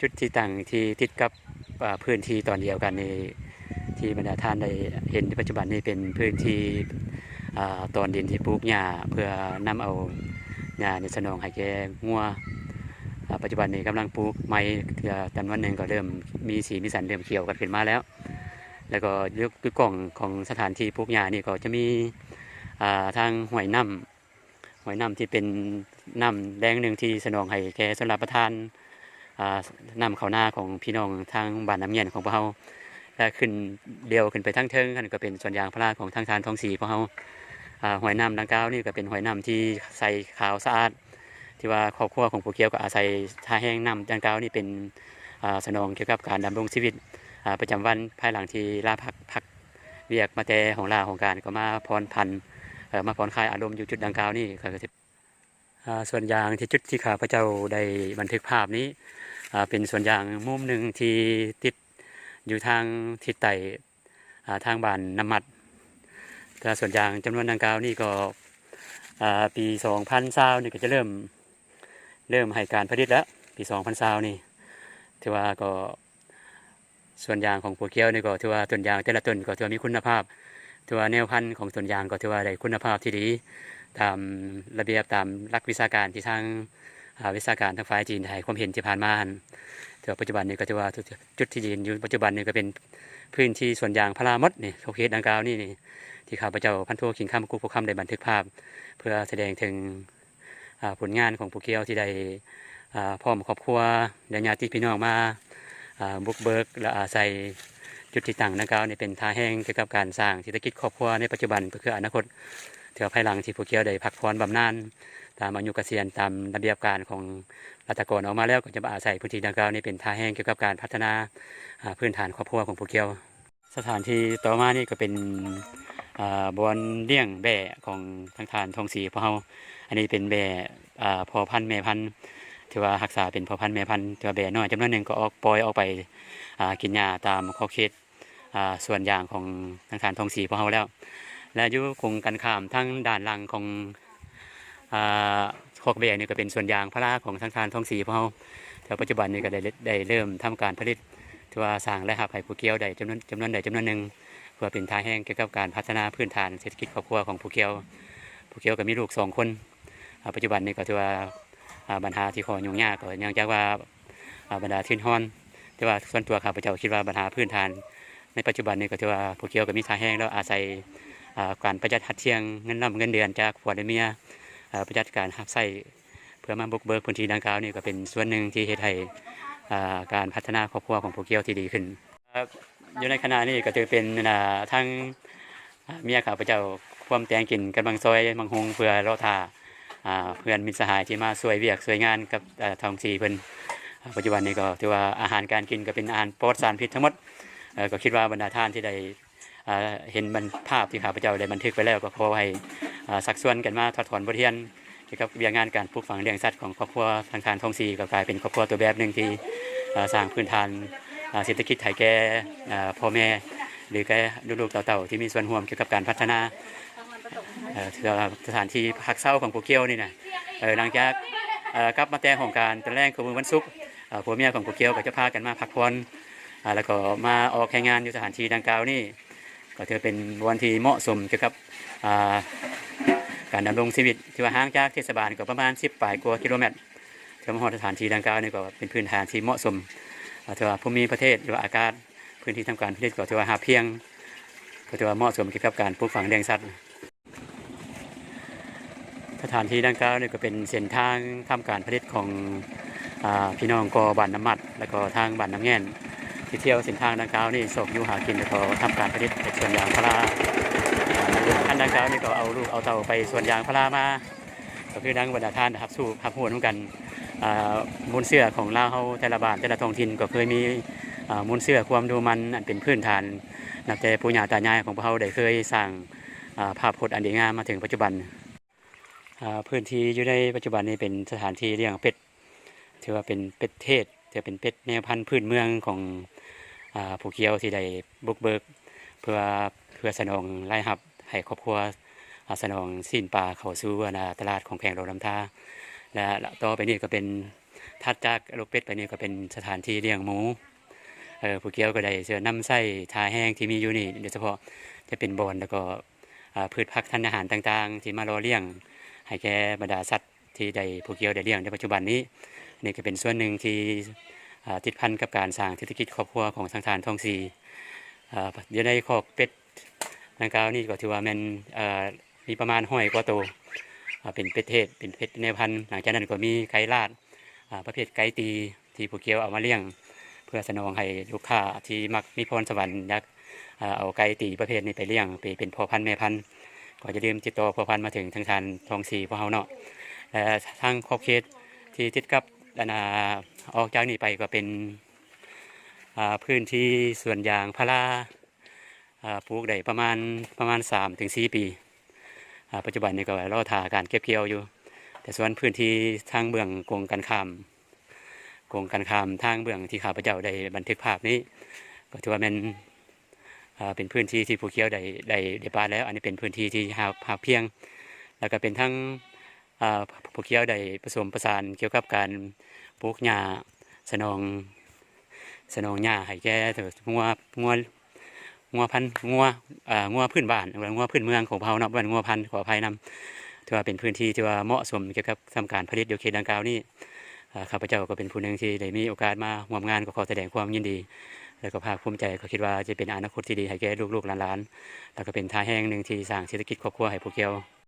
ຈຸດທີ່ຕັ້ງທີ່ຕິດກັບ ອາ ພື້ນທີ່ຕອນດຽວກັນນີ້ ທີ່ບັນດາທ່ານໄດ້ເຫັນໃນປັດຈຸບັນນີ້ ເປັນພື້ນທີ່ ອາ ຕອນດິນທີ່ປູກຫຍ້າ ເພື່ອນຳເອົາຫຍ້ານີ້ສະໜອງໃຫ້ແກ່ງົວ. ອາ ປັດຈຸບັນນີ້ກຳລັງປູກໃໝ່ ເທື່ອຈຳນວນໜຶ່ງກໍເລີ່ມມີສີມີສັນ ເລີ່ມຂຽວກັນຂຶ້ນມາແລ້ວ. ແລ້ວກໍຢູ່ກ້ອງຂອງສະຖານທີ່ປູກຫຍ້ານີ້ກໍຈະມີ ອາ ທາງຫ້ວຍນ້ຳ ຫ້ວຍນ້ຳທີ່ເປັນນ້ຳແຫຼ່ງໜຶ່ງທີ່ສະໜອງໃຫ້ແກ່ຊົນລະປະທານ ອາ ນ້ຳເຂົ້ານາຂອງພີ່ນ້ອງທາງບ້ານນ້ຳງຽນຂອງພວກເຮົາ ແລະ ຂຶ້ນດຽວຂຶ້ນໄປທາງເທິງຫັ້ນກໍເປັນສວນຢາງພາລາຂອງທາງທ່ານທອງສີພວກເຮົາ. ອາ ຫ້ວຍນ້ຳດັ່ງກ່າວນີ້ກໍເປັນຫ້ວຍນ້ຳທີ່ໃສຂາວສະອາດ ທີ່ວ່າຄອບຄົວຂອງປູກຽວກໍອາໄສທ່າແຮງນ້ຳດັ່ງກ່າວນີ້ເປັນ ອາ ສະໜອງກ່ຽວກັບການດຳລົງຊີວິດ ອາ ປະຈຳວັນ ພາຍຫຼັງທີ່ລາພັກ ພັກ ວຽກມາແຕ່ຫ້ອງລາຫ້ອງການ ກໍມາຜ່ອນຜັນ ເອີ ມາຜ່ອນຄາຍອາລົມຢູ່ຈຸດດັ່ງກ່າວນີ້. ກໍ ອາ ສວນຢາງທີ່ຈຸດທີ່ຂ້າພະເຈົ້າໄດ້ບັນທຶກພາບນີ້ ອາ ເປັນສວນຢາງມຸມໜຶ່ງທີ່ຕິດຢູ່ທາງທິດໃຕ້ ອາ ທາງບ້ານນ້ຳມັດ. ແຕ່ສວນຢາງຈຳນວນດັ່ງກ່າວນີ້ກໍ ອາ ປີສອງພັນຊາວນີ້ກໍຈະເລີ່ມ ເລີ່ມໃຫ້ການຜະລິດແລ້ວ ປີສອງພັນຊາວນີ້. ຖືວ່າກໍ ສວນຢາງຂອງປູກຽວນີ້ກໍຖືວ່າຕົ້ນຢາງແຕ່ລະຕົ້ນກໍຖືວ່າມີຄຸນນະພາບ ຖືວ່າແນວພັນຂອງຕົ້ນຢາງກໍຖືວ່າໄດ້ຄຸນນະພາບທີ່ດີ ຕາມລະບຽບ ຕາມຫຼັກວິຊາການທີ່ທາງ ອາ ວິຊາການທາງຝ່າຍຈີນໄດ້ໃຫ້ຄວາມເຫັນທີ່ຜ່ານມາຫັ້ນ. ແຕ່ວ່າປັດຈຸບັນນີ້ກໍຖືວ່າຈຸດທີ່ຢືນຢູ່ປັດຈຸບັນນີ້ກໍເປັນພື້ນທີ່ສວນຢາງພາລາໝົດນີ້ ເຂດດັ່ງກ່າວນີ້ນີ້ ທີ່ຂ້າພະເຈົ້າພັນໂທ ກິ່ງຄຳ ກຸກໂພຄຳ ໄດ້ບັນທຶກພາບ ເພື່ອສະແດງເຖິງ ອາ ຜົນງານຂອງປູກຽວທີ່ໄດ້ ອາ ພ້ອມຄອບຄົວ ແລະ ຍາດຕິພີ່ນ້ອງມາ ອາ ບຸກເບີກ ແລະ ອາໄສຈຸດທີ່ຕັ້ງດັ່ງກ່າວນີ້ເປັນທ່າແຮງກ່ຽວກັບການສ້າງເສດຖະກິດຄອບຄົວໃນປັດຈຸບັນ ກໍຄືອະນາຄົດ ເທື່ອພາຍຫຼັງທີ່ປູກຽວໄດ້ພັກຜ່ອນບຳນານຕາມອາຍຸກະສຽນ ຕາມລະບຽບການຂອງລັດຖະກອນອອກມາແລ້ວ ກໍຈະມາອາໄສພື້ນທີ່ດັ່ງກ່າວນີ້ເປັນທ່າແຮງກ່ຽວກັບການພັດທະນາ ອາ ພື້ນຖານຄອບຄົວຂອງປູກຽວ. ສະຖານທີ່ຕໍ່ມານີ້ກໍເປັນ ອາ ບ່ອນລ້ຽງແບ້ຂອງທາງທ່ານທອງສີພວກເຮົາ. ອັນນີ້ເປັນແບ້ ອາ ພໍ່ພັນແມ່ພັນ ຖືວ່າຮັກສາເປັນພໍ່ພັນແມ່ພັນ ແຕ່ວ່າແບ້ນ້ອຍຈຳນວນໜຶ່ງກໍອອກ ປ່ອຍອອກໄປ ອາ ກິນຫຍ້າຕາມຂອບເຂດ ອາ ສວນຢາງຂອງທາງທ່ານທອງສີພວກເຮົາແລ້ວ. ແລະ ຢູ່ກົງກັນຂ້າມທາງດ້ານຫຼັງຂອງ ອາ ຄອກແບ້ນີ້ກໍເປັນສວນຢາງພາລາຂອງທາງທ່ານທອງສີພວກເຮົາ. ແຕ່ປັດຈຸບັນນີ້ກໍໄດ້ ໄດ້ເລີ່ມທຳການຜະລິດ ຖືວ່າສ້າງລາຍຮັບໃຫ້ພູກຽວໄດ້ຈຳນວນ ຈຳນວນໃດຈຳນວນໜຶ່ງ ເພື່ອເປັນທ່າແຮງກ່ຽວກັບການພັດທະນາພື້ນຖານເສດຖະກິດຄອບຄົວຂອງພູກຽວ. ພູກຽວກໍມີລູກສອງຄົນ. ອາ ປັດຈຸບັນນີ້ກໍຖືວ່າ ອາ ບັນຫາທີ່ຂໍ້ຫຍຸ້ງຍາກກໍເນື່ອງຈາກວ່າ ອາ ບັນດາທຶນຮອນ ແຕ່ວ່າສ່ວນຕົວຂ້າພະເຈົ້າຄິດວ່າບັນຫາພື້ນຖານໃນປັດຈຸບັນນີ້ກໍຖືວ່າພູກຽວກໍມີທ່າແຮງແລ້ວ ອາໄສ ອາ ການປະຢັດຮັດທ່ຽງເງິນລຳເງິນເດືອນຈາກຜົວແລະເມຍ ອາ ປະຢັດການຮັບໃຊ້ ເພື່ອມາບຸກເບີກພື້ນທີ່ດັ່ງກ່າວນີ້ ກໍເປັນສ່ວນໜຶ່ງທີ່ເຮັດໃຫ້ ອາ ການພັດທະນາຄອບຄົວຂອງພູກຽວທີ່ດີຂຶ້ນ. ຢູ່ໃນຂະນະນີ້ກໍຖືເປັນ ອາ ທັງ ອາ ເມຍຂ້າພະເຈົ້າຄວາມແຕງກິນກຳລັງຊອຍໝາກຫຸ່ງເພື່ອລໍຖ້າ ອາ ເພື່ອນມິດສະຫາຍທີ່ມາຊ່ວຍວຽກຊ່ວຍງານກັບ ອາ ທອງສີເພິ່ນ. ອາ ປັດຈຸບັນນີ້ກໍຖືວ່າອາຫານການກິນກໍເປັນອາຫານປອດສານພິດທັງໝົດ. ເອີ ກໍຄິດວ່າບັນດາທ່ານທີ່ໄດ້ ອາ ເຫັນບັນ ພາບທີ່ຂ້າພະເຈົ້າໄດ້ບັນທຶກໄປແລ້ວ ກໍຂໍໃຫ້ ອາ ຊັກຊວນກັນມາຖອດຖອນບົດຮຽນ ກ່ຽວກັບວຽກງານການປູກຝັງລ້ຽງສັດຂອງຄອບຄົວທາງທ່ານທອງສີ ກໍກາຍເປັນຄອບຄົວຕົວແບບໜຶ່ງທີ່ ເອີ ສ້າງພື້ນຖານ ເອີ ເສດຖະກິດໃຫ້ແກ່ ເອີ ພໍ່ແມ່ ຫຼື ແກ່ລູກໆເຕົ້າໆທີ່ມີສ່ວນຮ່ວມກ່ຽວກັບການພັດທະນາ ເອີ ສະຖານທີ່ພັກເຊົາຂອງຜູ້ກ່ຽວນີ້ນະ. ເອີ ຫຼັງຈາກ ເອີ ກັບມາແຕ່ຫ້ອງການຕອນແລງຂອງມື້ວັນສຸກ ເອີ ຜົວເມຍຂອງຜູ້ກ່ຽວກໍຈະພາກັນມາພັກຜ່ອນ ອາ ແລ້ວກໍມາອອກແຮງງານຢູ່ສະຖານທີ່ດັ່ງກ່າວນີ້ ກໍຖືເປັນບ່ອນທີ່ເໝາະສົມກ່ຽວກັບ ອາ ການດຳລົງຊີວິດ ທີ່ວ່າຫ່າງຈາກເທດສະບານກໍປະມານສິບປາຍກວ່າກິໂລແມັດ. ເພື່ອມາຮອດສະຖານທີ່ດັ່ງກ່າວນີ້ກໍເປັນພື້ນຖານທີ່ເໝາະສົມ ອາ ຖືວ່າພູມີປະເທດ ຫຼືວ່າອາກາດ ພື້ນທີ່ທຳການຜະລິດກໍຖືວ່າຮາບພຽງ ກໍຖືວ່າເໝາະສົມກ່ຽວກັບການປູກຝັງລ້ຽງສັດ. ສະຖານທີ່ດັ່ງກ່າວນີ້ກໍເປັນເສັ້ນທາງທຳການຜະລິດຂອງ ອາ ພີ່ນ້ອງກໍບ້ານນ້ຳມັດ ແລ້ວກໍທາງບ້ານນ້ຳແງ່ນ ທີ່ທ່ຽວເສັ້ນທາງດັ່ງກ່າວນີ້ ຊອກຢູ່ຫາກິນ ແລ້ວກໍທຳການຜະລິດ ເຮັດສວນຢາງພາລາ. ອາ ອັນດັ່ງກ່າວນີ້ກໍເອົາລູກເອົາເຕົ້າໄປສວນຢາງພາລາມາ ກໍຄືດັ່ງບັນດາທ່ານຮັບຮູ້ ຮັບຮູ້ນຳກັນ ອາ ມູນເຊື້ອຂອງລາວເຮົາ ແຕ່ລະບ້ານ ແຕ່ລະທ້ອງຖິ່ນກໍເຄີຍມີ ອາ ມູນເຊື້ອຄວາມດຸໝັ່ນ ອັນເປັນພື້ນຖານ ນັບແຕ່ປູ່ຍ່າຕາຍາຍຂອງພວກເຮົາໄດ້ເຄີຍສ້າງ ອາ ພາບພົດອັນດີງາມມາເຖິງປັດຈຸບັນ. ອາ ພື້ນທີ່ຢູ່ໃນປັດຈຸບັນນີ້ເປັນສະຖານທີ່ລ້ຽງເປັດ ຖືວ່າເປັນເປັດເທດ ຖືເປັນເປັດແນວພັນພື້ນເມືອງຂອງ ອາ ພູກຽວທີ່ໄດ້ບຸກເບີກ ເພື່ອ ເພື່ອສະໜອງລາຍຮັບໃຫ້ຄອບຄົວ ອາ ສະໜອງຊີ້ນປາເຂົ້າສູ່ ອາ ຕະຫຼາດຂອງແຂວງຫຼວງນ້ຳທາ ແລະ ຕໍ່ໄປນີ້ກໍເປັນ ຖັດຈາກລົກເປັດໄປນີ້ກໍເປັນສະຖານທີ່ລ້ຽງໝູ. ເອີ ຜູ້ກ່ຽວກໍໄດ້ເຊື່ອນຳໃຊ້ທ່າແຮງທີ່ມີຢູ່ນີ້ ໂດຍສະເພາະຈະເປັນບ່ອນ ແລ້ວກໍ ອາ ພືດຜັກທານອາຫານຕ່າງໆ ທີ່ມາຫຼໍ່ລ້ຽງໃຫ້ແກ່ບັນດາສັດທີ່ໄດ້ ຜູ້ກ່ຽວໄດ້ລ້ຽງໃນປັດຈຸບັນນີ້. ນີ້ກໍເປັນສ່ວນໜຶ່ງທີ່ ອາ ຕິດພັນກັບການສ້າງເສດຖະກິດຄອບຄົວຂອງທາງທ່ານທອງສີ. ອາ ຢູ່ໃນຄອກເປັດ ດັ່ງກ່າວນີ້ກໍຖືວ່າແມ່ນ ເອີ ມີປະມານຮ້ອຍກວ່າໂຕ ອາ ເປັນເປັດເທດ ເປັນເປັດແມ່ພັນ. ຫຼັງຈາກນັ້ນກໍມີໄກ່ລາດ ອາ ປະເພດໄກ່ຕີ ທີ່ຜູ້ກ່ຽວເອົາມາລ້ຽງ ເພື່ອສະໜອງໃຫ້ລູກຄ້າທີ່ມັກມີພອນສະຫວັນ ຢາກ ອາ ເອົາໄກ່ຕີປະເພດນີ້ໄປລ້ຽງ ໄປເປັນພໍ່ພັນແມ່ພັນ ກໍຢ່າລືມຕິດຕໍ່ພົວພັນມາເຖິງທາງທ່ານທອງສີພວກເຮົາເນາະ. ແລະ ທາງຂອບເຂດທີ່ຕິດກັບ ອັນ ອາ ອອກຈາກນີ້ໄປກໍເປັນ ອາ ພື້ນທີ່ສວນຢາງພາລາ ອາ ປູກໄດ້ປະມານ ປະມານສາມເຖິງສີ່ປີ. ອາ ປັດຈຸບັນນີ້ກໍລໍຖ້າການເກັບກ່ຽວຢູ່. ແຕ່ສ່ວນພື້ນທີ່ທາງເບື້ອງກົງກັນຂ້າມ ກົງກັນຂ້າມທາງເບື້ອງທີ່ຂ້າພະເຈົ້າໄດ້ບັນທຶກພາບນີ້ ກໍຖືວ່າແມ່ນ ອາ ເປັນພື້ນທີ່ທີ່ຜູ້ກ່ຽວໄດ້ ໄດ້ ໄດ້ປາດແລ້ວ. ອັນນີ້ເປັນພື້ນທີ່ທີ່ຮາບ ຮາບພຽງ ແລ້ວກໍເປັນທັງ ອາ ຜູ້ກ່ຽວໄດ້ປະສົມປະສານກ່ຽວກັບການປູກຫຍ້າ ສະໜອງ ສະໜອງຫຍ້າໃຫ້ແກ່ງົວ ງົວ ງົວພັນ ງົວ ອາ ງົວພື້ນບ້ານ ຫຼືວ່າງົວພື້ນເມືອງຂອງພວກເຮົາເນາະ ບໍ່ແມ່ນງົວພັນ ຂໍອະໄພນຳ. ຖືວ່າເປັນພື້ນທີ່ທີ່ວ່າເໝາະສົມກ່ຽວກັບທຳການຜະລິດຢູ່ເຂດດັ່ງກ່າວນີ້. ອາ ຂ້າພະເຈົ້າກໍເປັນຜູ້ໜຶ່ງທີ່ໄດ້ມີໂອກາດມາຮ່ວມງານ ກໍຂໍສະແດງຄວາມຍິນດີ ແລ້ວກໍພາກພູມໃຈ. ກໍຄິດວ່າຈະເປັນອະນາຄົດທີ່ດີໃຫ້ແກ່ລູກໆຫຼານໆ ແລ້ວກໍເປັນທ່າແຮງໜຶ່ງທີ່ສ້າງເສດຖະກິດຄອບຄົວໃຫ້ພວກກ່ຽວ